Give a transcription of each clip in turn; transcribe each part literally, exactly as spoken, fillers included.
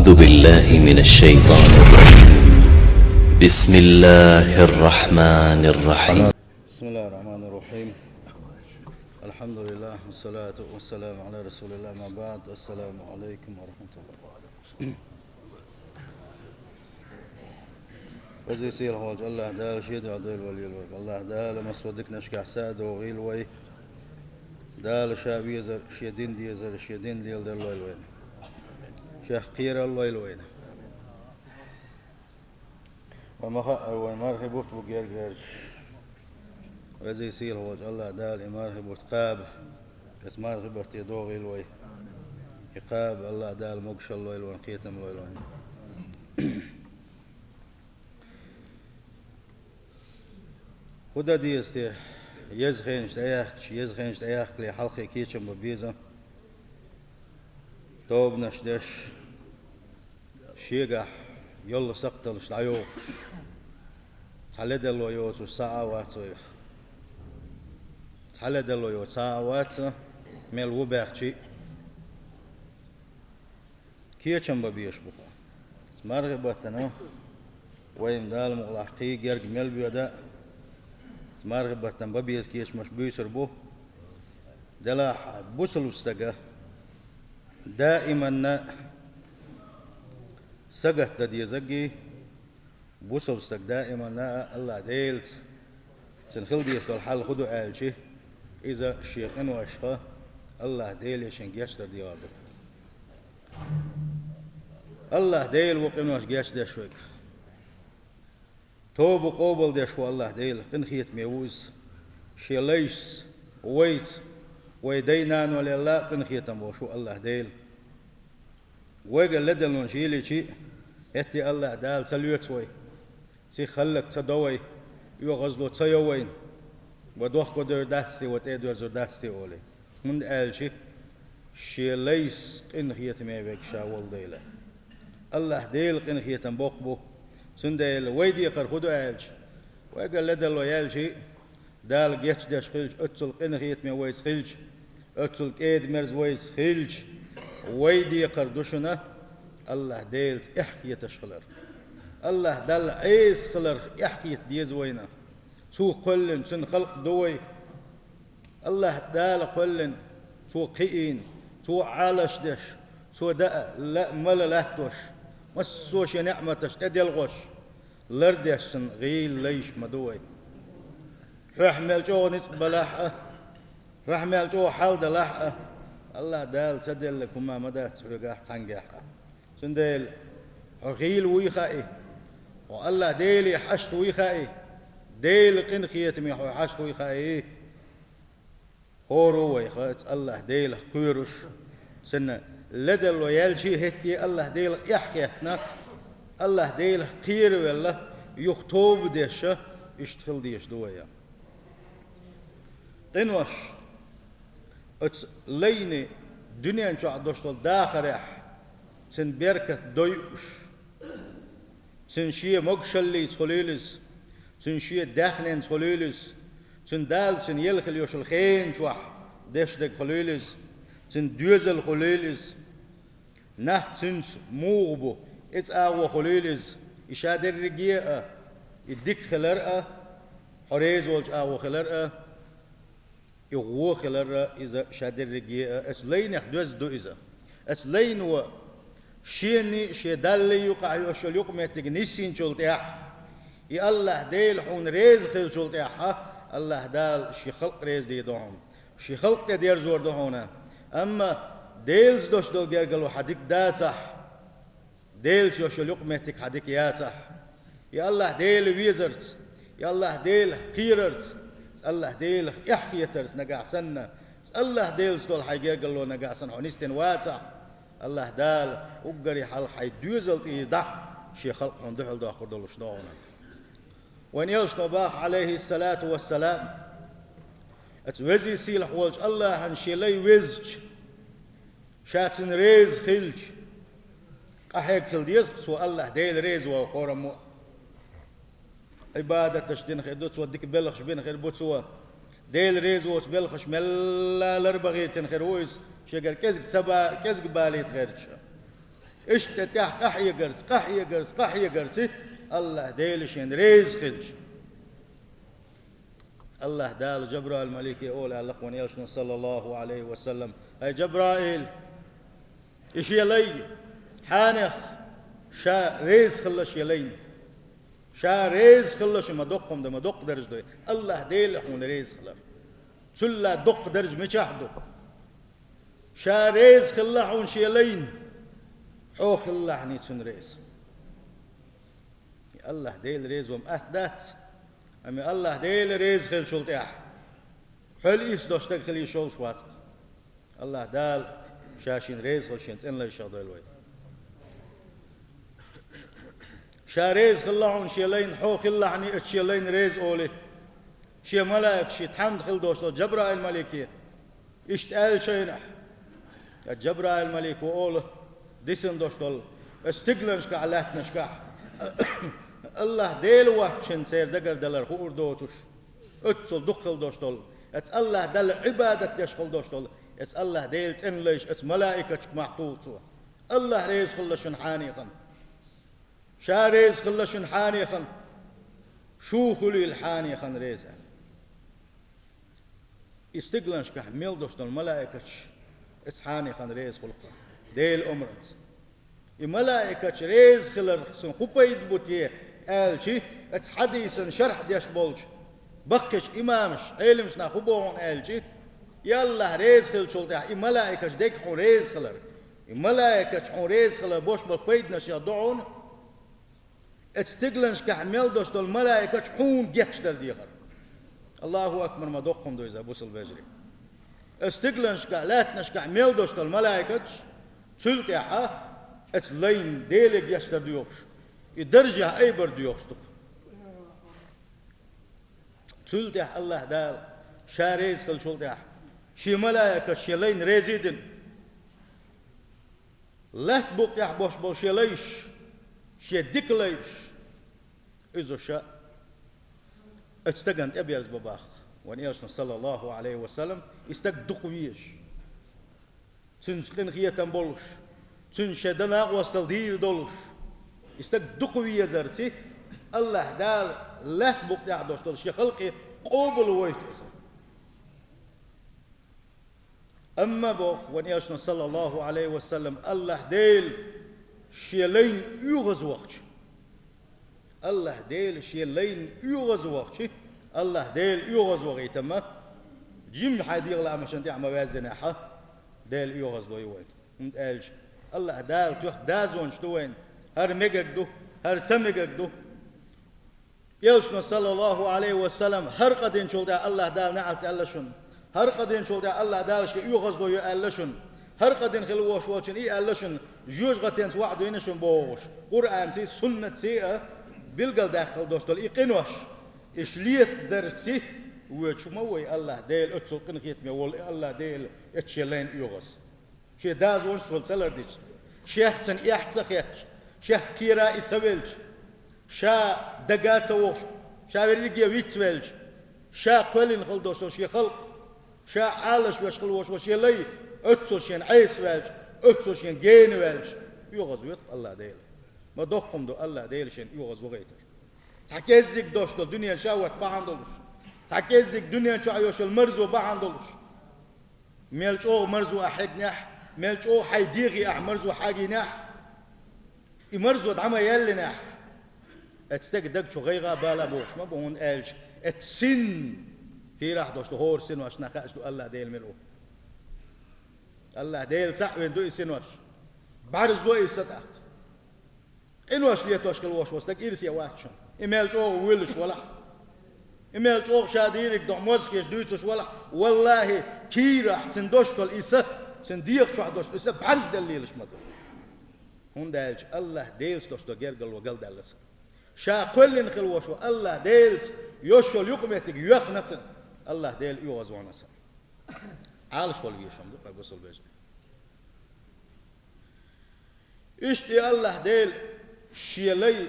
أعوذ بالله من الشيطان الرجيم. بسم الله الرحمن الرحيم. بسم الله الرحمن الرحيم. الحمد لله والصلاة والسلام على رسول الله. أما بعد، السلام عليكم ورحمة الله. Веза-сийлахь волчу АллахӀ Дала шен дуьхьа дойла вай лелорг. АллахӀ Дала массо а диканашкахь са а догӀийла вай. Дала Ша везар, Шен дин дезар, Шен дин леладаллойла вайна. Шех кхераллойла вайна. Вай ма хаьа, вай мархи бутт бу гергарчу. Веза-сийлахь волчу АллахӀ Дала и мархи бутт кхаба. Оцу мархи батте догӀийла вай. И кхаба АллахӀ Дала могушалла лойла вайна, кхетам лойла вайна. ХӀун дан деза те? Еза хенаш тӀеяхкаш, еза хенаш тӀеяхкале хьалхе кечам бан беза. Тобанаш деш, шегахь йолу сакхталлаш дӀайохуш, цхьа ледарло йоцуш цхьа а вац вайх. Цхьа ледарло йоцуш цхьа а вац, мел ву баьхчи а. Кечам бан безаш бу-кх. Мархи баттана вайна Дала мукъалахь кхин герга мел боьду, мархи баттана бан беза кечамаш буьйцур бу. Делахь бусалба стага даиманна сагатдан дезаргий, бусалба стаг даиманна а АллахӀ Делаца, цуьнан хила дезаш долу хьал хӀун ду аьлча, иза шен къиношха АллахӀ Деле шен гечдар дехар ду. АллахӀ Дела ву къинош гечдеш верг. Тоба къобалдеш ву АллахӀ Дела, къинхетаме ву Иза. Шен лайшца, вайца, вай дай-нанойла а къинхетам болуш ву АллахӀ Дела. Вайгара ледарлонаш йиллича а, хӀетте АллахӀ Дала ца лоьцу вай, сиха хӀаллак ца до вай, оьгӀазло ца йо вайна, вай дохко дер дац те, вай тӀе а доьрзур дац те олий. ХӀунда аьлча Шен лайшца къинхетаме верг Ша волу дела. АллахӀ Делан къинхетам боккха бу. Цундела вай декхар хӀун ду аьлча, вайгара ледарло яьлча а, Дала гечдеш хилча, оццул къинхетаме вайца хилча, оццул кӀеда-мерза вайца хилча, вай декхар ду шуна АллахӀ Делаца эхь хеташ хилар. АллахӀ Далла Ӏеса хиларх эхь хета деза вайна. Цо кхоьллина, Цуьнан халкъ ду вай. АллахӀ Дала кхоьллина, Цо кхиийна, Цо Ӏалаш деш, Цо даа, лаа, мала латтош, массо а Шен неӀматаш тӀеделхош, лардеш санна гӀийла лайш ма ду вай. Хьоьх мел чӀогӀа ницкъ балахь а, хьоьх мел чӀогӀа хьал далахь а, АллахӀ Дала ца делларг хӀума ма дац хьоьгахь а, цхьаьнгахь а. Цундела хьо хийла вуй хаий, хьо АллахӀ Деле хьашт вуй хаий, Делан къинхетаме хьо хьашт вуй хаий, хӀора а вайх оцу АллахӀ Делах кхоьруш, цуьнан ледарло яьлча а хӀетте АллахӀ Делах эхь хетта, АллахӀ Делах кхеравелла, юха тоба деш, иштта хила дезаш ду вай. Къинош, оцу лайне дуьнен чохь долуш долу дахарехь, цуьнан беркат дойуш, цуьнан шен могушаллица хуьлийла иза, цуьнан шен даьхненца хуьлийла иза, цуьнан Дала цуьнан елла хила йолуш йолу хенан чохь деш дерг хуьлийла иза, цуьнан доьзал хуьлийла иза. Нах цуьнца муха бу, оцу агӀо хуьлийла иза, и ша дерриге а, и дика хилар а, хьо реза волчу агӀо хилар а, и гӀо хилар а, иза ша дерриге а, оцу лайнех доьзна ду иза. Оцу лайно шений, шен Даллий юкъахь йолуш йолу юкъаметтиг нисйинчул тӀаьхьа, и АллахӀ Дела хьуна реза хиллачул тӀаьхьа, АллахӀ Дала Шен халкъ реза дийр ду хьуна. Шен халкъ тӀе дерзор ду хьуна. Амма Делаца долуш долу гергарло хьан дика дацахь, Делаца йолуш йолу юкъаметтиг хьан дика яцахь, и АллахӀ Дела везарца, и АллахӀ Делах кхерарца, АллахӀ Делах эхь хетарца нагахь санна, АллахӀ Делаца долу хьайн гергарло нагахь санна хьо нисдина вацахь, АллахӀ Дала уггаре хьалха хьайн доьзал тӀера дахь Шен халкъ хьуна дуьхьал доккхур долуш ду хьуна. Вайн элчано боху, Ӏалайхиссалату вассалам, оцу веза-сийлахь волчу АллахӀана шен лай везча, ша цуьнан реза хилча, къахьега хила деза-кх цо АллахӀ Дела реза ван кораммо а. Ӏибадаташ дина хир ду цо, дика белхаш бина хир бу цо. Дела реза воцу белхаш мелла ларбан гӀиртина хир ву иза, шегара кӀезиг ца ба-, кӀезиг балийта гӀерташ. Иштта тӀехь къахьегарца, къахьегарца, къахьегарца, АллахӀ Дела шен реза хилча. АллахӀ Дала Жабраил малике ола аьлла вайн элчано, саллаллахӀу Ӏалайхи ва саллам: «ХӀай Жабраил, и шен лай, хьанех, ша реза хилла шен лайна. Ша реза хилла шен, ма доккха хӀума да, ма доккха дарж дой. АллахӀ Дела хьуна реза хилар. Цул доккха дарж мичахь ду? Ша реза хилла хьуна шен лайна, хьо хилалахь цунна реза». АллахӀ Дела реза ван атта дац, амма АллахӀ Дела реза хилчул тӀехь, хьол ирс дош стаг хила йиш йолуш вац-кх. АллахӀ Дала ша шена реза хилча шен цӀена лайшах дойла вай. Ша реза хилла хьуна шен лайна, хьо хилалахь оцу шен лайна реза олий, шен малайкаш, шен тхьамда хила дош долу Жабраил малике иштта аьлла шайнахь. Ткъа Жабраил малико ола дисина дош долу, оцу стигланашкахь, лаьттанашкахь АллахӀ Дела воцчунна церан дагардалар хуур доцуш, оццул дукха хила дош долу, оцу АллахӀ Далла Ӏибадат деш хила дош долу, оцу АллахӀ Делан цӀена лайш оцу малайкашка мах туху цо: «АллахӀ реза хилла шуна хьенехан. Ша реза хилла шуна хьенехан. Шу хуьлийла хьенехан реза», – аьлла. И стигланашкахь мел дош долу малайкаш оцу хьенехан реза хуьлу-кх Делан омранца. И малайкаш реза хиларх цунна хӀун пайда бу те аьлча, оцу хьадисан шархь деш болчу баккхийчу имамаша, Ӏеламнаха хӀун боху аьлча, и АллахӀ реза хилчул тӀехь и малайкаш дерг хьуна реза хилар, и малайкаш хьуна реза хилар бош болу пайданаш яха ду хьуна. Оцу стигланашкахь мел дош долу малайкаш хьуна гечдар дехар. АллахӀу акбар, ма доккха хӀума ду иза, бусалба вежарий. Оцу стигланашкахь, лаьттанашкахь мел дош долу малайкаш, цул тӀаьхьа оцу лайна Деле гечдар доьхуш, и даржехь айбар доьхуш ду-кх. Цул тӀаьхьа АллахӀ Дала ша реза хилчул тӀаьхьа шен малайкаш шен лайна реза а дина. Лаьтта букъ тӀехь бош болу шен лайш, шен дика лайш, иза ша оцу стагана тӀеберзабан боху вайн элчано, саллаллахӀу Ӏалайхи ва саллам, и стаг дукха везаш, цуьнца къинхетам болуш, цуьнца шайн дан накъосталла дийр долуш, и стаг дукха везарца АллахӀ Дала лаьтта букъ тӀехь дош долу шен халкъе къобалвойту иза. Амма боху вайн элчано, саллаллахӀу Ӏалайхи ва саллам, АллахӀ Дела шен лайна оьгӀазвахча, АллахӀ Дела шен лайна оьгӀазвахча, АллахӀ Дела оьгӀазвахийта-м, жимма хьайн дегӀан лаамашна тӀехь ма ваьззинехь, Дела оьгӀаздой вайна. ХӀунда аьлча АллахӀ Дала тоьхна дозанаш ду вайна: хӀара мегар ду, хӀара ца мегар ду. Элчано, саллаллахӀу Ӏалайхи ва саллам, хӀара къа динчул тӀаьхьа АллахӀ Дала неӀалт аьлла шуна. ХӀара къа динчул тӀаьхьа АллахӀ Дала шен оьгӀаздо йо аьлла шуна. ХӀара къа дина хила вош волчунна и аьлла шуна, жоьжахатинца ваӀда дина шуна бохуш, Къуръанций, суннатций а билгалдаьккхина долуш долу и къинош, и шен летадарций воьдуш ма ву АллахӀ Дела, оццул къинхетаме волу АллахӀ Дела, оцу шен лайна оьгӀаз. Шен дозанашца ца лардича, шех цуьнан эхь ца хетча, шех кхера и ца велча, ша дага ца вохуш, ша верриге вицвелча, ша кхоьллина хила долуш долу шен халкъ, ша Ӏалашвеш хила волуш волу шен лай, оццул шена Ӏеса ваьлча, оццул шена гена ваьлча, оьгӀазвойту АллахӀ Дела. Ма доккха хӀума ду АллахӀ Дела шена оьгӀазвахийтар. Цхьа кӀеззиг дош долу дуьненан шахӀват бахьана долуш, цхьа кӀеззиг дуьнен чохь йолуш йолу марзо бахьана долуш. Мел чӀогӀа марзо ахь хьегнехь, мел чӀогӀа хьайн дегӀе ахь марзо хьагийнехь, и марзо дӀа ма яьллинехь, оцу стеган даг чу гӀайгӀа а, бала а бохуш ма бу, хӀунда аьлча оцу синан кхерахь долуш ду, хӀора синош нах хаьаш ду АллахӀ Дела мила ву. АллахӀ Дела цхьаъ вина ду и синош. БӀарздо иза тӀаккха. Къинош летош хила волуш волу стаг ирсе вац шуна. И мел чӀогӀа вуьйлуш валахь, и мел чӀогӀа ша дийриг дохьа моза хеташ дуьйцуш валахь, валлахӀи, кийрахь цуьнан дош долу и са, цуьнан дегӀа чохь дош долу и са бӀарзделла лелаш ма ду. ХӀунда аьлча АллахӀ Делаца дош долу гергарло галдаьлла цуьнан. Ша кхоьллина хила волуш волу АллахӀ Делаца йолуш йолу юкъаметтиг йоьхна цуьнан, АллахӀ Дела оьгӀазвахна цуьнан. Ӏалашвала везаш хӀума ду-кх, бусалба вежарий. Иштта и АллахӀ Дела шен лай,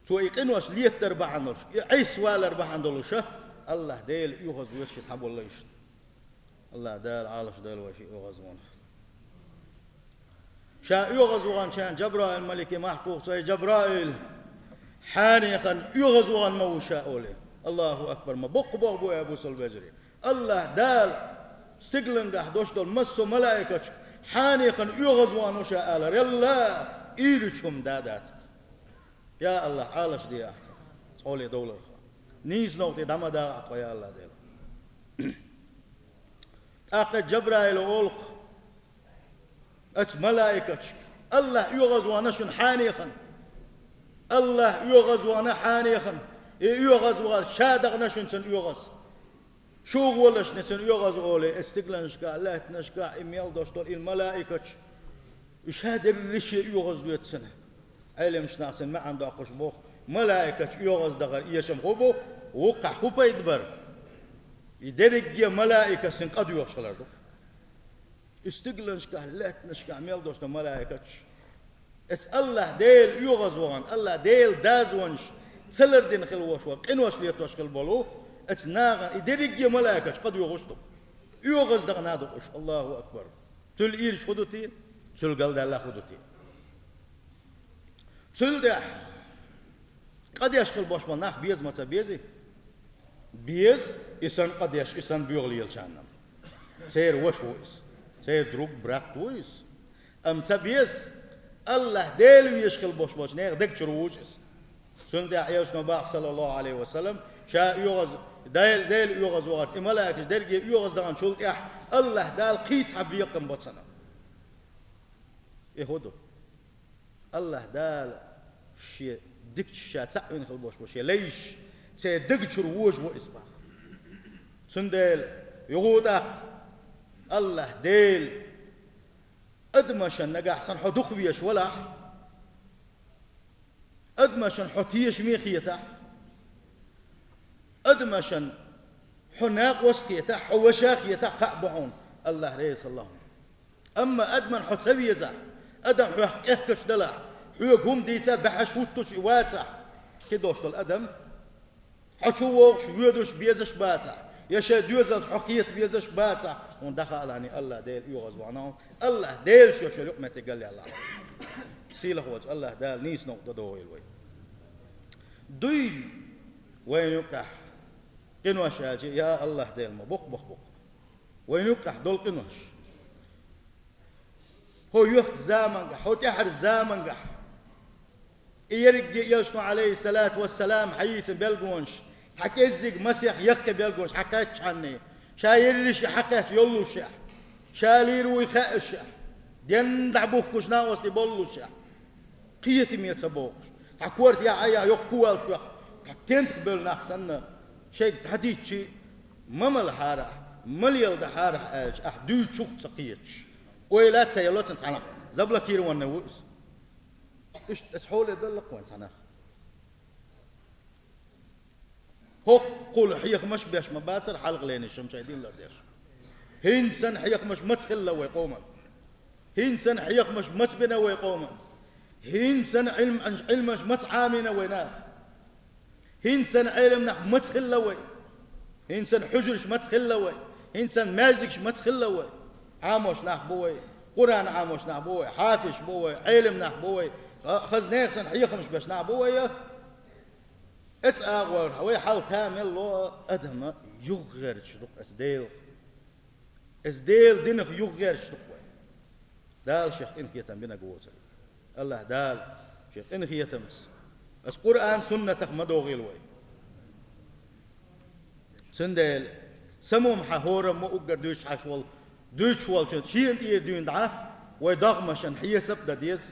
цо и къинош летадар бахьана долуш, и Ӏеса валар бахьана долуш, АллахӀ Дела оьгӀазвойту шен цхьаболу лайшна. АллахӀ Дала Ӏалашдойла вай шен оьгӀазвахнах. Ша оьгӀазваханчарна Жабраил малике мах туху: «Ай Жабраил, хьанехана оьгӀазвахана ма ву ша», — олий. Аллаху акбар, ма боккха боху бу, э, бусалба вежарий. Аллаха Дала стиглангахь долуш долу массо а малаикашка хьанехана оьгӀазвахана ву ша алар, ялла, ийрачу хӀума да дац. Я Аллах, Ӏалаш де ахьа, цкъоле довларх. Нийса новкъа тӀе дӀа ма дагӀахь тхо, я Аллах Дела. ТӀаккха Жабраила олу-кх оцу малаикашка: «Аллах оьгӀазвахана шуна хьанехана. Аллах оьгӀазвахана хьанехана. И оьгӀазвахар ша дахана шуна цуьнан оьгӀаз. Шу гӀолашна цуьнан оьгӀаз», — олий, и стигланашкахь, лаьттанашкахь, и мел долуш долу и малаикаш, и ша дерриш а оьгӀаз доьцу цуьнан. Ӏеламнаха цуьнан маьӀна доккхуш боху: малаикаш оьгӀаз дахар эшам хӀун бу, вукхахь хӀун пайда бара? И дерриге а малаикаш цуьнан къа доьхуш хилар ду. И стигланашкахь, лаьттанашкахь мел долуш долу малаикаш, эцу Аллах Дела оьгӀазвахана, Аллах Дела дозанаш ца лардина хила волуш вара, къинош летош хила болу, эцу нахана и дерриге а малаикаш къа доьхуш ду. ОьгӀаз дахана ду уьш. Аллаху акбар! Цуьнан ийрачу хӀун ду те? Цуьнан галдаьлла хӀун ду те? Цуьнан тӀехь къа деш хила болуш болу нах беза ма ца безий? Беза, и санна къа деш, и санна боьха лелачарна. Церан ваша ву иза, церан друг, брат ву иза. Амма ца беза, Аллах Дела везаш хила болуш болчу нехан дегчуьра вуьйш иза. Цуьнан тӀехь Элчано боху, саллаллаху Ӏалайхи ва саллам, ша оьгӀаз-, Дела, Дела оьгӀазвахарца и малаикаш дерриге оьгӀаз даханчул тӀаьхьа Аллах Дала кхин а цхьа бекхам бо цунна. И хӀун ду? Аллах Дала шен дикачу ша цхьаъ вина хила болуш бу шен лайш, церан дегчуьра вуьйш ву иза боху. Цундела юха тӀаккха Аллах Дела адамашна нагахь санна хьо дукха везаш валахь, адамашна хьо тешаме хетахь, адамашна хьо накъост хетахь, хьо ваша хетахь, кхаъ бу хьуна, Аллах реза хилла хьуна. Амма адамна хьо ца везахь, адам хьох къехкаш далахь, хьоьга хӀума дийца баьхьаш хӀуттуш и вацахь, кхидолуш долу адам хьо чу вогӀуш, воьдуш безаш бацахь, я шайн доьзалца хьо кхета везаш бацахь, хьуна дӀахаалахь, Аллах Дела оьгӀазвахана хьуна, Аллах Делаца йолуш йолу юкъаметтиг галъяьлла. Сийлахь волчу Аллах Дала нийса новкъа тӀедогӀийла вай. Дуй вайна юкъахь къинош аьлча, я Аллах Дела, ма боккха боху бу-кх вайна юкъахь долу къинош. ХӀо юьхьца заманчохь, хӀо тӀаьхьара заманчохь, и ерриге а Элчано, Ӏалайхиссалату вассалам, хьайийцина белгонаш, цхьа кӀеззиг масех яккхий белгонаш хьакхаьчча хьанний, ша ерриш а хьакхаьчча йоллушехь, ша лийр вуй хаьашехь, денна дӀа бухкуш накъостий боллушехь, кхетаме ца бохуш, цхьа корта яхь а яхь, йоккха кувал тоьхна, цхьа тентах бевлла нах санна, шайга дӀадийччи, ма мала хьарахь, ма леладахьарахь аьлча, ахь дуьйцучух а ца кхеташ, ойла а ца ело цунна цхьа нах, заблокированный ву иза. Иштта аса хьоле белла-кх вайн цхьа нах. ХӀоккхул хьехамаш беш ма бацара хьалха лайнаш шайн дин лардеш. ХӀинца санна хьехамаш маца хилла вай къоман? ХӀинца санна хьехамаш маца бина вай къоман? ХӀинца санна Ӏилм-, Ӏилманаш маца Ӏамийна вай наха? ХӀинца санна Ӏелам нах маца хилла вай? ХӀинца санна хьуьжарш маца хилла вай? ХӀинца санна маьждигаш маца хилла вай? Ӏамош нах бу вай, Къуръан Ӏамош нах бу вай, хьафизаш бу вай, Ӏелам нах бу вай, ха-, хаза нехан санна хьехамаш беш нах бу вай, я? Эцу агӀор вай хьал тамелло а, адама юхагӀерташ ду-кх эцу Делах. Эцу Делан динах юхагӀерташ ду-кх вай. Дала шех къинхетам бинарг воцург. Аллах Дала шен къинхетамца, аса Къуръан-суннатах ма догӀийла вай. Цундела самом хьан хӀораммо уггар дуьйцуш хьаьш волу, дуьйцуш волчун шена тӀера дуьйна дӀа, вай догӀмашна хьесап дан деза.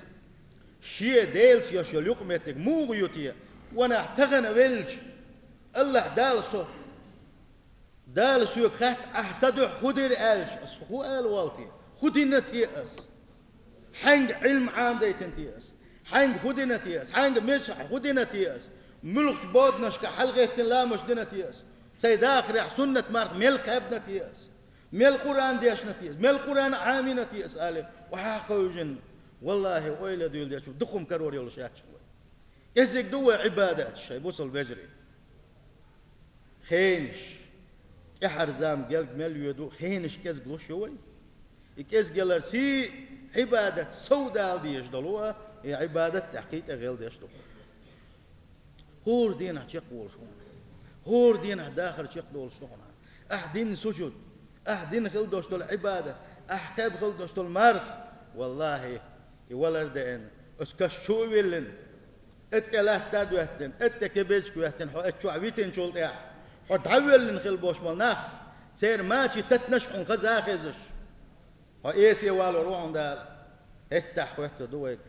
Шен Делаца йолуш йолу юкъаметтиг муха ю те? Ванах тахана велча, Аллах Дала со, Дала соьга хаьттича, ахь сан дуьхьа хӀун дира аьлча, аса хӀун ала волу те? ХӀун дина те аса? Хьаьнга Ӏилма Ӏамадайтина те аса? Хьаьнга хӀун дина те аса? Хьаьнга межахь хӀун дина те аса? Муьлхачу боданашка хьалагӀеттина ламазаш дина те аса? Сайн дахарехь суннат марха мел кхаьбна те аса? Мел Къуръан дешна те аса? Мел Къуръан Ӏамийна те аса? Али, вахьа хевжина, валлахӀи, ойла дуьйла дечу дукхум карор йолуш яц вай. КӀезиг ду вай Ӏибадаташ, шайн бусалба вежарий. Хенаш, тӀаьхьара зама герга мел йоьду, хенаш кӀезиглуш ю вай. И кӀезигаларций Ӏибадат сов Дала дезаш долу а, и Ӏибадат тӀехь кхин тӀе гӀел деш ду. ХӀора дийнахь чекхволуш ву хьуна. ХӀора дийнахь дахар чекхдолуш ду хьуна. Ахь дина сужуд, ахь дина хила долуш долу Ӏибадат, ахь кхаьбна хила долуш долу марха. Валлахьи, и валар деана, оцу каш чу а виллина, тӀе латта а доьттина, тӀе кебечка а хӀоьттина, хьо оцу чохь витинчул тӀаьхьа, хьо дӀавоьллина хила болуш болу нах, церан мачийн татанаш хьуна хаза а хезаш. Хьо эсе валор ву хьуна Дала. ХӀетахь хоьттур ду вайга.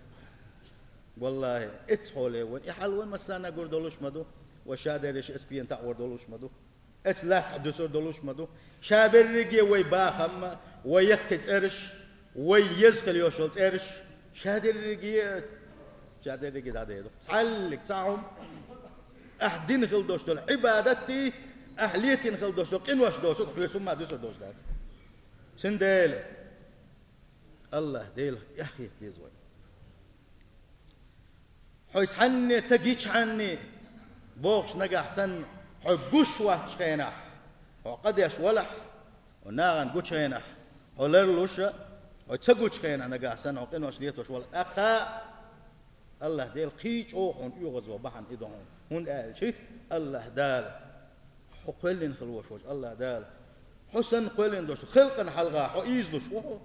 Валлахьи, эццахьоле вайн и хьал вайн массарна гур долуш ма ду, вай шадерриш эца пена таӀор долуш ма ду, эца латта дуьсур долуш ма ду. Шадерриге вай бахам а, вай яккхий цӀераш, вай еза хила йолуш йолу цӀераш, шадерриге, шадерриге дӀадер ду. Цхьаллиг, цхьа хӀума, ахь дина хила долуш долу Ӏибадатий, ахь летийна хила долуш долу къинош доцург хьоьца хӀумма дуьсур долуш дац. Цундела АллахӀ Делах эхь хета деза вай. Хьо цхьанне ца гичхьанне, бохуш нагахь санна, хьо гуш вац хенахь, хьо къа деш валахь, хьо нахана гучу хенахь, хьо ларлуш а, хьо ца гучу хенахь нагахь санна, хьо къинош летош валахь, тӀаккха а АллахӀ Дела кхин чӀогӀа хьуна оьгӀазло бахьана и ду хьуна. ХӀунда аьлча АллахӀ Дала, хьо кхоьллина хила волуш волчу АллахӀ Дала, хьо санна кхоьллина долуш, халкъана хьалха хьо ийзалуш ву хьо.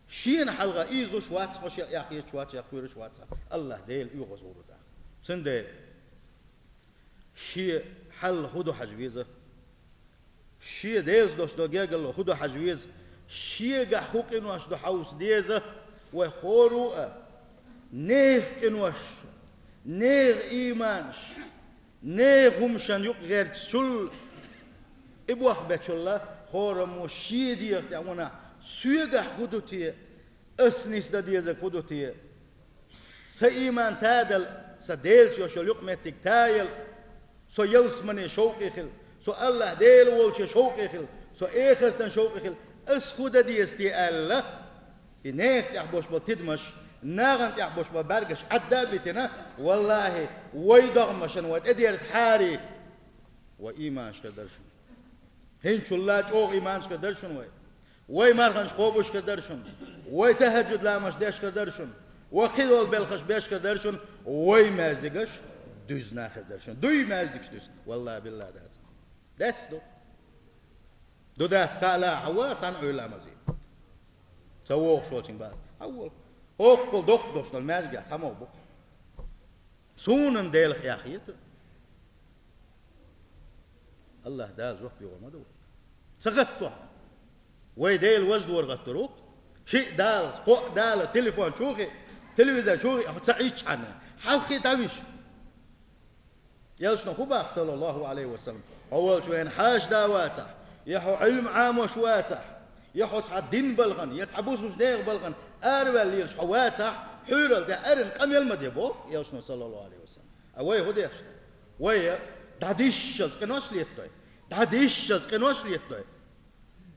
Шена хьалха ийзалуш вац хьо, шен эхь хеташ вац, шен кхоьруш вац. АллахӀ Дела оьгӀаз вур ву тӀаккха. Цундела шен хьал хӀун ду хьажа веза? Шен Делаца долуш долу гергарло хӀун ду хьажа веза? Шегахь хӀун къинош ду хьовса деза? Вай хӀора а нехан къинош, нехан ийманаш, нехан хӀуманашна юкъа гӀертачул, и бохбечул, хӀораммо шен дегӀа тӀехь ванахь, соьгахь хӀун ду те, ас нисдан дезарг хӀун ду те? Сан ийман тадала, сан Делаца йолуш йолу юкъаметтиг таяла, со ялсамане шовкъе хила, со АллахӀ Дела волче шовкъе хила, со эхартан шовкъе хила, ас хӀун дан деза те аьлла, и нехан тӀехь болуш болу тидамаш, нахана тӀехь болуш болу бӀаьргаш Ӏадда а битина, валлахӀи, вай догӀмашна вай тӀедерзахьара, вай ийманаш хир дара шуна. ХӀинцачул а чӀогӀа ийманаш хир дара шуна вай. Вай марханаш кхобуш хир дара шуна. Вай тахӀаджуд ламазаш деш хир дара шуна. Вай кхидолу белхаш беш хир дара шуна. Вай маьждигаш дуьзна хир дара шуна. Дуй маьждигаш дуьзна? ВаллахӀи, биллахӀи, дац. Дес ду. Ду дац, кхаъ лаахь, хьан ван цхьана Ӏуьйра ламазе? Ца вогӀуш волчуьнга бац. Хьан волу? ХӀоккхул доккха долуш долу маьждигехь цхьа могӀа бу. Суна-м Делах эхь хета. АллахӀ Дала жоп йогӀур ма ду вай. Ца гӀаттахь. Вай Дела ваздора гӀаттар ву-кх. Шиъ дала, кхоъ дала, телефон чу хиъ, телевизор чу хиъ, хьо ца Ӏийчхьана, хьалххе дӀавижа. Элчано хӀун боху, саллаллахӀу Ӏалайхи ва саллам? Хьо волчу вайна хьаша да вацахь, я хьо Ӏилма Ӏамош вацахь, я хьо цхьа дин балхана, я цхьа бусулба нехан балхана араваьлла лелаш хьо вацахь, хьуьйрал тӀе аран къамел ма де боху Элчано, саллаллахӀу Ӏалайхи ва саллам. А вай хӀун деш ду? Вай дӀадишшалц къинош летадой. ДӀадишшалц къинош летадой.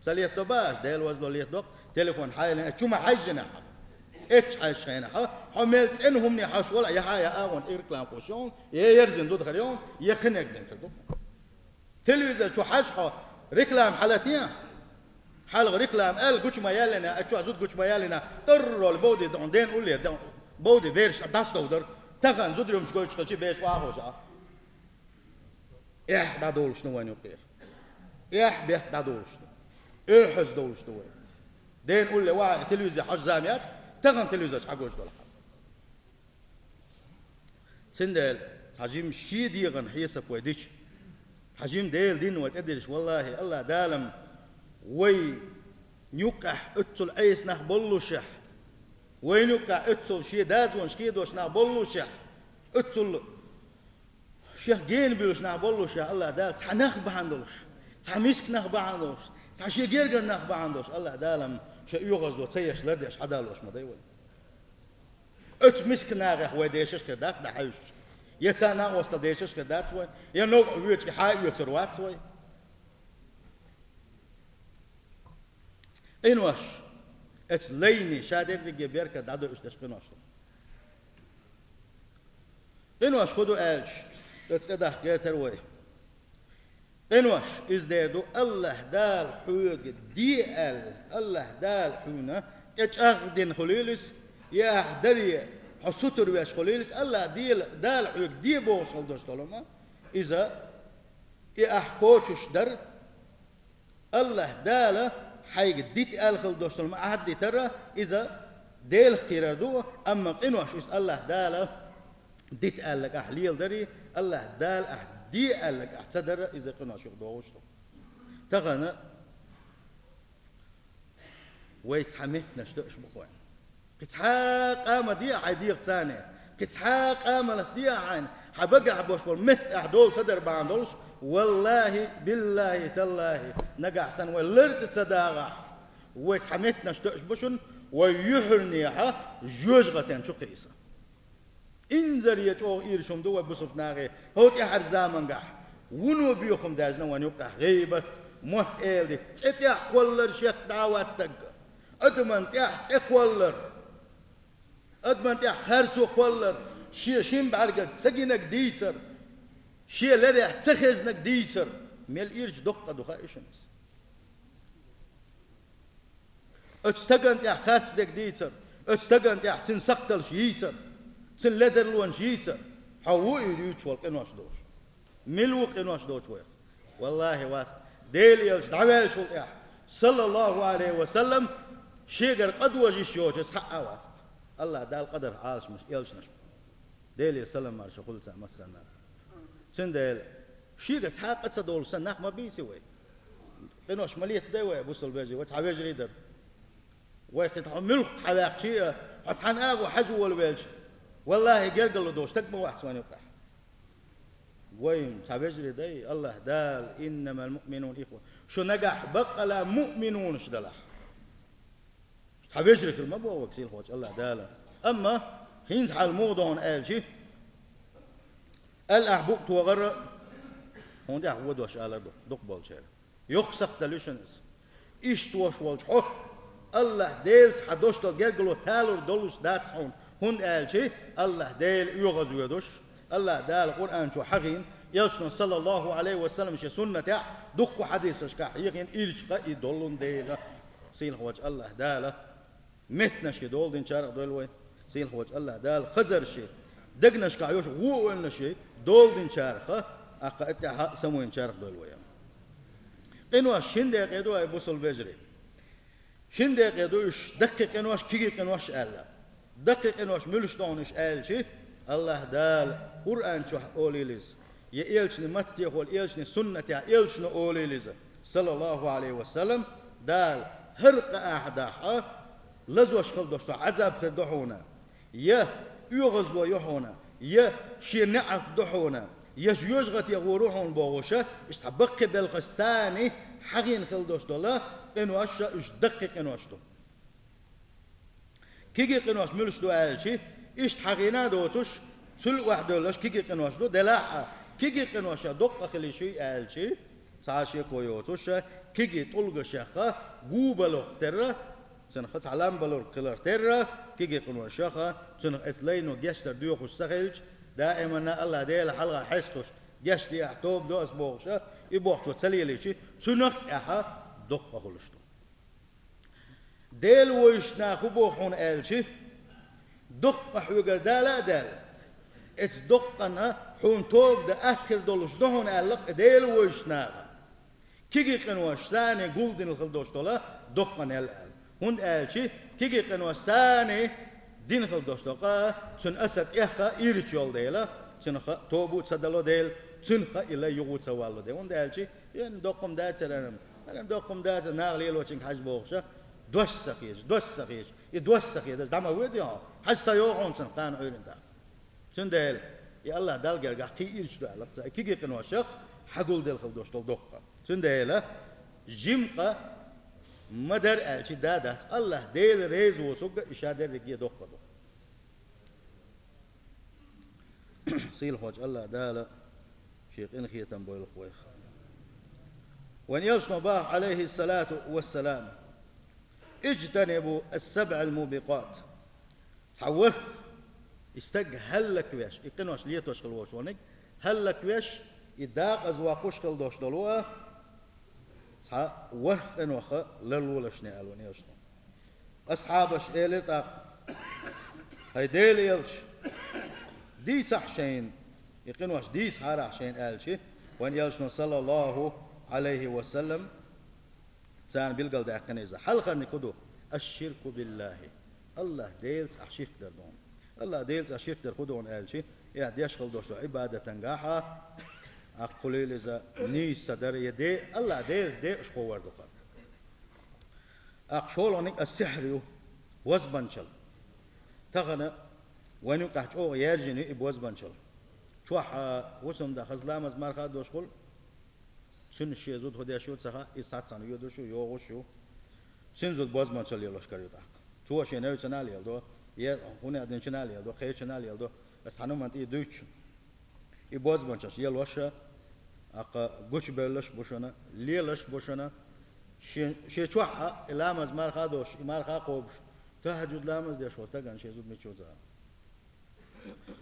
Ца летадо бааш, Дела ваздо летадо-кх, телефон хьайлина, чу ма хьаьжжина хьо. Эццахь хьаьжжина хьо, хьо мел цӀена хӀумане хьожуш валахь, я хьа, я агӀон тӀе реклама кхуссуш йолу, я ерзина зуда хир йолу, я кхинерг дина хир ду. Телевизор чу хьажа хьо, реклама хьалатийна. Хьалха реклама аьлла, гучу ма яьллина, а чохь зуда гучу ма яьллина, тӀорролла бовде дохьун ден уллера, ден бовде бераш дӀасадовдар. Тахана зударий хӀумаш гойтуш хилча бераш охьаховша. Эхь дӀадолуш ду вайн юккъера. Эхь бехк дӀадолуш ду. Эхьаза долуш ду вай. Ден улле вахьа телевизор хьожа зама яц, тахана телевизор чу хьагойтуш долу хьал. Цундела цхьа жима шен дегӀан хьесап вай дича, цхьа жима Делан дин вай тӀедиллича, валлахӀи, АллахӀ Дала-м вайн юккъехь оццул Ӏеса нах боллушехь, вайн юккъехь оццул шен дозанаш хедош нах боллушехь, оццул шех гена буьйлуш нах боллушехь, АллахӀ Дала цхьа нах бахьана долуш, цхьа миска нах бахьана долуш, цхьа шен гергара нах бахьана долуш, АллахӀ Дала-м шен оьгӀазло ца еш лардеш хьадалош ма дай вай. Оцу миска нахех вай дешаш хир дац дӀахьаьвсича. Я царна накъостал дешаш хир дац вай, я новкъа воьдучу хьа а оьцур вац вай. Къинош, оцу лайне шадерриге беркат дӀадоуьйтуш дерш къинош ду. Къинош хӀун ду аьлча, оцу цӀе дахка гайтар вай. Къинош, иза дер ду, АллахӀ Дала хьоьга де аьлла, АллахӀ Дала хьуна тӀе чӀагӀдина хуьлийла иза, я ахь даре хьо сутара веш хуьлийла иза, АллахӀ Дела, Дала хьоьга де бохуш хила долуш долу хӀума, иза, и ахь кхочуш дар, АллахӀ Дала хьайга дита аьлла хила долуш долу хӀума ахь дитара, иза Делах кхерар ду, амма къинош иза АллахӀ Дала дита аьлларг ахь леладари, АллахӀ Дала ахь де аьлларг ахь ца дара, иза къинош юкъадогӀуш ду. Тахана вай цхьа меттанаш ду аша боху вайн. Кхин цхьа къамат де хьайн дегӀаца, кхин цхьа къамалат де хьайна, хьан багахь болуш болу меттан ахь дола ца дар бахьана долуш, валлахӀи, биллахӀи, таллахӀи, нагахь санна вай лар тӀе ца дагӀахь, вай цхьа меттанаш ду аша бу шуна, вай юьхьарнехьа жоьжахатен чу кхиса. Инзаре чӀогӀа ирча хӀума ду вай бусулба нахе, хӀокху тӀаьхьарчу замангахь вуно боьха хӀума даьржина вайн юккъехь: гӀийбат, мотт-эладита, цӀе тӀехь кхоллар шех дӀа а вац стаг, адаман тӀехь цӀе кхоллар, адаман тӀехь харцо кхоллар, шен шин бӀаьргех ца гинарг дийцар, шен ларехь ца хезнарг дийцар. Мел ирча доккха ду хаьий шуна иза? Оцу стагана тӀехь харцдерг дийцар, оцу стагана тӀехь цуьнан сакхталш йийцар, цуьнан ледарлонаш йийцар, хьо ву и дуьйцуш волу къинош долуш? Мила ву къинош доцуш вайх? ВаллахӀи, вац. Делан элча дӀаваьллачул тӀаьхьа, саллаллахӀу Ӏалайхи ва саллам, шегара къа дожийша йоцуш цхьа а вац. АллахӀ Дала къа дара Ӏалашмаш, элчанаш. Делера салам-маршо хуьлда царна массарна. Цундела шега цхьа а къа ца долуш санна нах ма бийци вай. Къинош ма летадай вай, бусулба вежарий, вай цхьа вежарий дара. Вай кхин хьо муьлхха хьан ваьккхича а, хьо цхьана агӀор хьажа волавелча, валлахӀи, гергарло долуш стаг ма вац вайн юккъехь. Вай цхьа вежарий дай, АллахӀ Дала: «Иннамал муъминуна ихва». Шу нагахь баккъала муъминунаш далахь. Цхьа вежарий хила ма боху вайга сийлахьчу АллахӀ Дала. Амма хӀинца хьал муха ду хьуна аьлча, аьлла ахь букъ тохар, хьуна тӀехь вон дош алар ду, дукха болчеран. Йоккха сакхталла ю шуна иза. Иштта волуш волчу хьо, АллахӀ Делаца хьан долуш долу гергарло талур долуш дац хьуна, хӀунда аьлча АллахӀ Дела оьгӀазвоьдуш, АллахӀ Дала Къуръан чу хьахийна, элчано, саллаллахӀу Ӏалайхи ва саллам, шен суннатехь дуккха хьадисашкахь хьехийна ирча къа и долун дела. Сийлахьчу АллахӀ Дала меттанаш долу динчарах дойла вай. Сийлахьчу АллахӀ Дала хазарши, дегнашкахь йолуш вон ойланаши долу динчарах, аккха тӀаьхьа самавинчарах дойла вай. Къинош шин декъе ду, ай бусулба вежарий. Шин декъе ду уьш, даккхий къинош, кегий къинош аьлла. Даккхий къинош муьлш ду хьуна уьш аьлча, АллахӀ Дала Къуръан чохь олийла иза. Я элчанан маттехула, элчанан суннатехь, элчано олийла иза, саллаллахӀу Ӏалайхи ва саллам, Дала хӀара къа ахь дахь, лазош хила долуш долу Ӏазаб хир ду хьуна, я оьгӀазло ю хьуна, я шен неӀалт ду хьуна, я жоьжахате гӀур ву хьуна бохуша, иштта цхьа баккхий белхаш санна хьахийна хила долуш долу къинош, уьш даккхий къинош ду. Кегий къинош муьлш ду аьлча, иштта хьахийна а доцуш, цул охьадевллаш кегий къинош ду, делахь а, кегий къиноша доккха хила йиш юй аьлча, цхьа а шеко йоцуш, кегий тӀулгашеха гу баларх терра, цунах цхьа лам баларх хилар терра, кегий къиношеха, цунах эцу лайно гечдар доьхуш ца хилча, даиманна АллахӀ Дела хьалха хьестуш, гечдехьа тоба до ас бохуша, и бохучо ца лелийча, цунах а тӀаьхьа доккха хуьлуш ду. Дела вевзаш нах хӀун боху хьуна аьлча, доккха хьоьгара Дала а даьлла, эцу доккхана хьуна тоба дан атта хир долуш ду хьуна аьлла-кх Дела вевзаш наха. Кегий къинош санна гулдина хила долуш долу доккха нел аьлла. ХӀунда аьлча кегий къинош санна дина хила долуш долу къа, цуьнан асар тӀех а ирча йолу дела, цуьнах а тоба а ца дало дела, цуьнах а и лай юха ца валло дела. ХӀунда аьлча Ен доккхум дацара, ан доккхум дацара, наха лелочуьнга хьажа бохуша, дош ца хеташ, дош ца хеташ, и дош ца хеташ, дӀа ма воьду хьо, хьажа ца йогӀу хьуна цунах кхана Ӏуьйрина тӀаккха. Цундела и АллахӀ Далла гергахь кхин ирча ду аьлла-кх цара, и кегий къиношах хьагулделла хила долуш долу доккха. Цундела жима къа ма дара аьлча да дац, АллахӀ Дела реза воцург а и ша дерриге доккха ду. Сийлахьчу АллахӀ Дала шен къинхетам бойла вайх. Вайн элчано боху, Ӏалайхиссалату вассалам: «Иджтанибу ас-сабъал мубикъат». Цхьа ворхӀ, и стаг хӀаллаквеш, и къинош летош хила волуш волниг хӀаллаквеш, и дакъаза воккхуш хила долуш долу а, цхьа ворхӀ къинойх ларлолаш аьлла вайн элчано. Асхьабаш элира тӀаккха: «ХӀай Делан элча, дийцахьа шайна, и къинош дийцахьара шайна», — аьлча, вайн элчано, саллаллаху Ӏалайхи ва саллам, царна билгалдаьккхина иза. Хьалхарниг хӀун ду? «Аш-ширку биллахи». АллахӀ Делаца ахь ширк дар ду хьуна. АллахӀ Делаца ахь ширк дар хӀун ду хьуна аьлча, и ахь деш хила долуш долу Ӏибадатангахьа, ахь кхулийла иза нийса ца дар, я де, АллахӀ Делаца декъашхо вар ду-кх. ТӀаккха шолгӀаниг ас-сихьр ю, бозбанчалла. Тахана вайн юкъахь чӀогӀа яьржина ю и бозбанчалла. Чохь а хӀусамда хаза ламаз марха а деш хуьлу, цуьнан шен зуда хӀун деш ю ца хаьа, иза цхьаццанхьа йоьдуш ю, йогӀуш ю. Цуьнан зуда бозбанчалла лелош карайо тӀаккха. Цо шен невцана а леладо, я хӀун а динчунна а леладо, кхечунна а леладо, ас хьан хӀуманна тӀе дуьйцуш. И бозбанчаллаш лелош а, тӀаккха гучубевллаш а бу шуна, лелаш а бу шуна, шен, шен чохь а и ламаз марха а долуш, и марха а кхобуш, тахьажуд ламаз деш волу стагана шен зуда мича ю ца хаьа.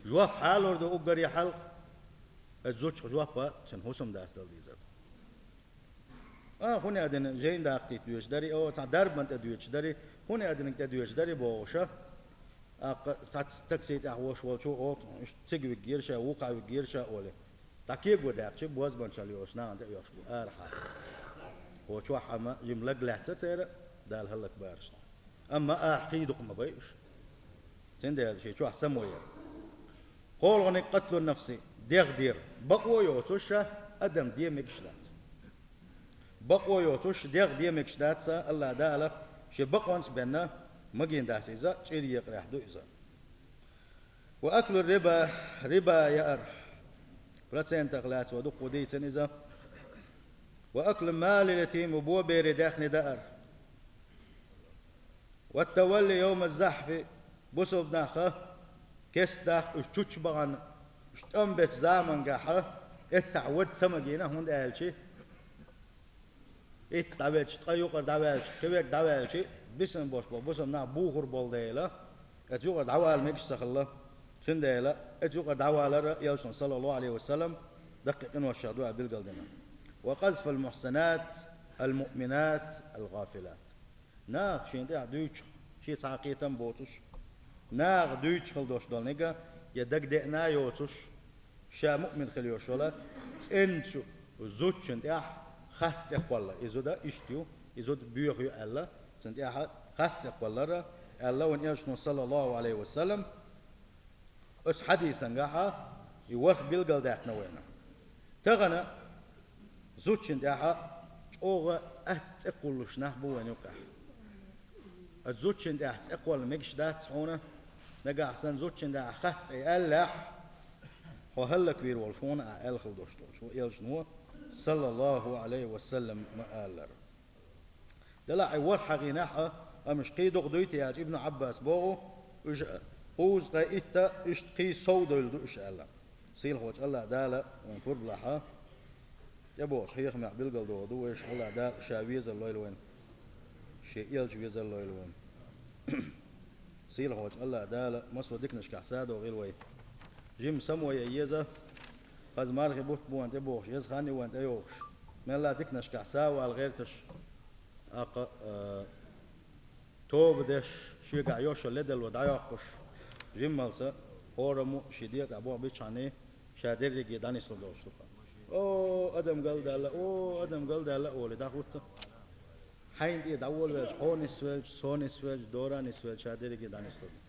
Жоп хьалур ду уггаре хьалха, оцу зудчух жоп а цуьнан хӀусамдас дала дезар ду. А, хӀун а дина, жайна даккхийта доьдуш дарий, о, цхьа дарбан тӀе доьдуш дарий, хӀун а динарг тӀе доьдуш дарий бохуш а, тӀаккха цхьацца такси тӀехь волуш волчо, о, иштта цига вигира ша, вукхахь вигира ша олий. Цхьа кего даьккхича, бозбанчалла йолуш нахана тӀе а йоккхуш бу арахьа. Хьо чохь а ма, жима лаг лаьцна церан, Дала хӀаллакбараш. Амма арахь кхин дукха ма бай уьш. Цундела шен чохь само яра. КхоалгӀаниг къатлун нафси, дегӀ дер, бакъо йоцуш ша адам де мегаш дац. Бакъо йоцуш дегӀ де мегаш дац, АллахӀ Дала шен бакъонца бенна, магийна дац иза, чӀир екъарехь ду иза. Ва аклу риба, риба яар, процентах лаьцо дуккха дийцина иза. Ва аклу малил ятим, ва бо бере даьхни даар. Ва тавалли йовма захьфи, бусалба нах кестта даха уьш чучча бахана, уьш тӀом бечу замангахьа, эттахь вада ца магийна, хӀунда аьлча итт дӀавечу, ткъа юкъара дӀаваьлча, кхин верг дӀаваьлча, бисина болуш болу бусалба нах бухур болу дела, оцу юкъара дӀавала мегаш ца хилла. Цундела оцу юкъара дӀавалар а элчано, саллаллаху Ӏалайхи ва саллам, даккхий къиношах ду аьлла билгалдина. Ва къазфул мухьсанат ал муъминат ал гӀафилат. Наха шена тӀехь дуьйцуш, шен цхьа а кхетам боцуш, наха дуьйцуш хила долуш долу нега я дагадеана а йоцуш, ша муъмин хила йолуш йолу цӀеначу зудчун тӀехь хатта цӀе кхоллар. И зуда иштта ю, и зуда боьха ю аьлла, цунна тӀехь хатта цӀе кхоллар аьлла вайн элчано, саллаллаху Ӏалайхи ва саллам, оцу хьадисангахьа и ворхӀ билгалдаьккхина вайна. Тахана зудчун тӀехь чӀогӀа атта цӀе кхуллуш нах бу вайн юкъахь. Аса зудчун тӀехь цӀе кхолла мегаш дац хьуна, нагахь санна зудчун тӀехь хатта цӀе аьллехь, хьо хӀаллаквийр волуш хьуна а аьлла хила долуш долуш ву элчано, саллаллаху Ӏалайхи ва саллам, ма-аллара. Делахь и ворхӀ хьагӀийнехь а, амма уьш кхин дукха дуй те аьлча, Ибн Ӏаббас боху, уьш кхузткъе итта, иштта кхин сов девлла ду уьш аьлла. Сийлахьчу АллахӀ Дала вайн пурбалахьа, тӀебогӀучу хьехамехь билгалдохур ду вайша, АллахӀ Дала ша везар лойла вайн, шен элча везар лойла вайн. Сийлахьчу АллахӀ Дала массо а диканашкахь садо гӀила вай. Жимма само ян еза, хаза мархи бутт бу вайн тӀебогӀуш, еза хан ю вайн тӀейогӀуш. Мелла а диканашкахь савала гӀерташ, тӀаккха, а, тоба деш, шегахь йош йолу ледарло дӀайоккхуш, жиммалца хӀораммо шен дегӀ тӀехь боху бичхьанний, ша дерриге дӀанислур долуш ду-кх. О, адам галдаьлла, о, адам галдаьлла олий дӀахӀутту. Хьайна тӀе дӀаволавелча, хьо нисвелча, со нисвелча, дора нисвелча, ша дерриге дӀанислур ду.